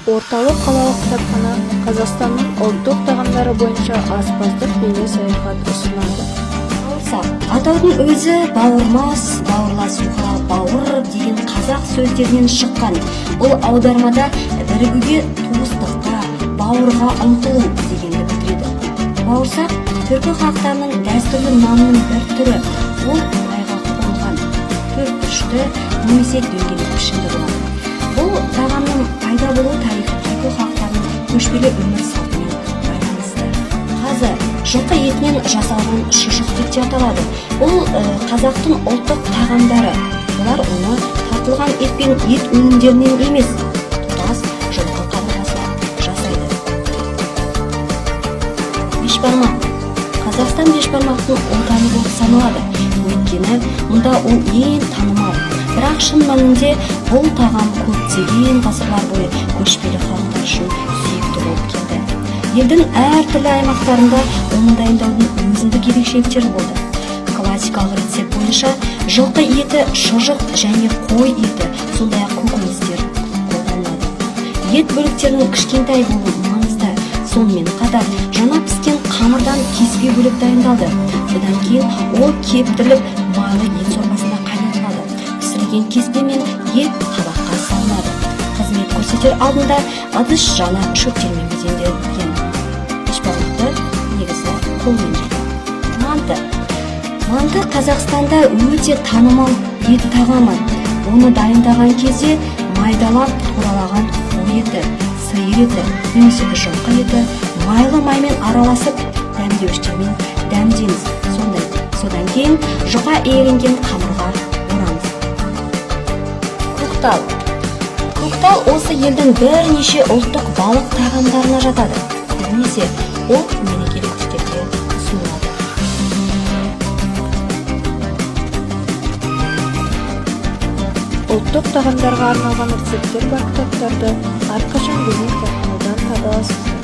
Орталық қалалық кітапхана Қазақстанның ұлттық тағамдары бойынша аспаздық бейне саяхат ұсынады. Бауырсақ. Атаудың өзі бауырмас, бауырласуға, бауыр деген қазақ сөздерінен шыққан. Бұл аудармада бірігуге, туыстыққа, бауырға ұмтылу дегенді білдіреді. Бауырсақ түркі халықтарының дәстүрлі нанының бір түрі. Ол майға қонған, төртбұрышты немесе дөңгелек пішінді болады. Бұл тағамның пайда болу тарихы түркі халықтарының көшпелі өмір салтымен байланысты. Қазы жылқы етінен жасалған шұжық деп те аталады. Бұл қазақтың ұлттық тағамдары. Олар оны тартылған ет пен ет өнімдерінен емес, тұтас жылқы қабырғасынан жасайды. Бешбармақ. Қазақстан бешбармақтың отаны болып саналады, өйткені мұнда ол ең танымал. Бірақ шын мәнінде бұл тағам көптеген ғасырлар бойы көшпелі халықтар үшін сүйікті болып келді. Елдің әртүрлі аймақтарында оны дайындаудың өзіндік ерекшеліктері болды. Классикалық рецепт бойынша жылқы еті, шұжық және қой еті, сондай ақ көкөністер қолданылады. Ет бөліктерінің кішкентай болуы маңызды. Сонымен қатар жаңа піскен қамырдан кеспе бөлек дайындалды. Содан кейін ол кептіріліп, майлы ет сорпасында қайнатылады. Пісірілген кеспе мен ет табаққа салынады. Қызмет көрсетер алдында ыдыс жаңа шөптермен безенделген. Бешбармақты негізі қолмен жейді. Манты. Манты Қазақстанда өте танымал ет тағамы. Оны дайындаған кезде майдалап туралаған қой еті, сиыр еті немесе жылқы еті майлы маймен араласып, дәмдеуіштермен дәмдейміз. Сондай содан кейін жұқа иленген қамырға орамыз. Көктал. Көктал осы елдің бірнеше ұлттық балық тағамдарына жатады. Көбінесе ол мерекелік үстелде ұсынылады. Ұлттық тағамдарға арналған рецепттер бар кітаптарды әрқашан біздің кітапханадан таба аласыздар.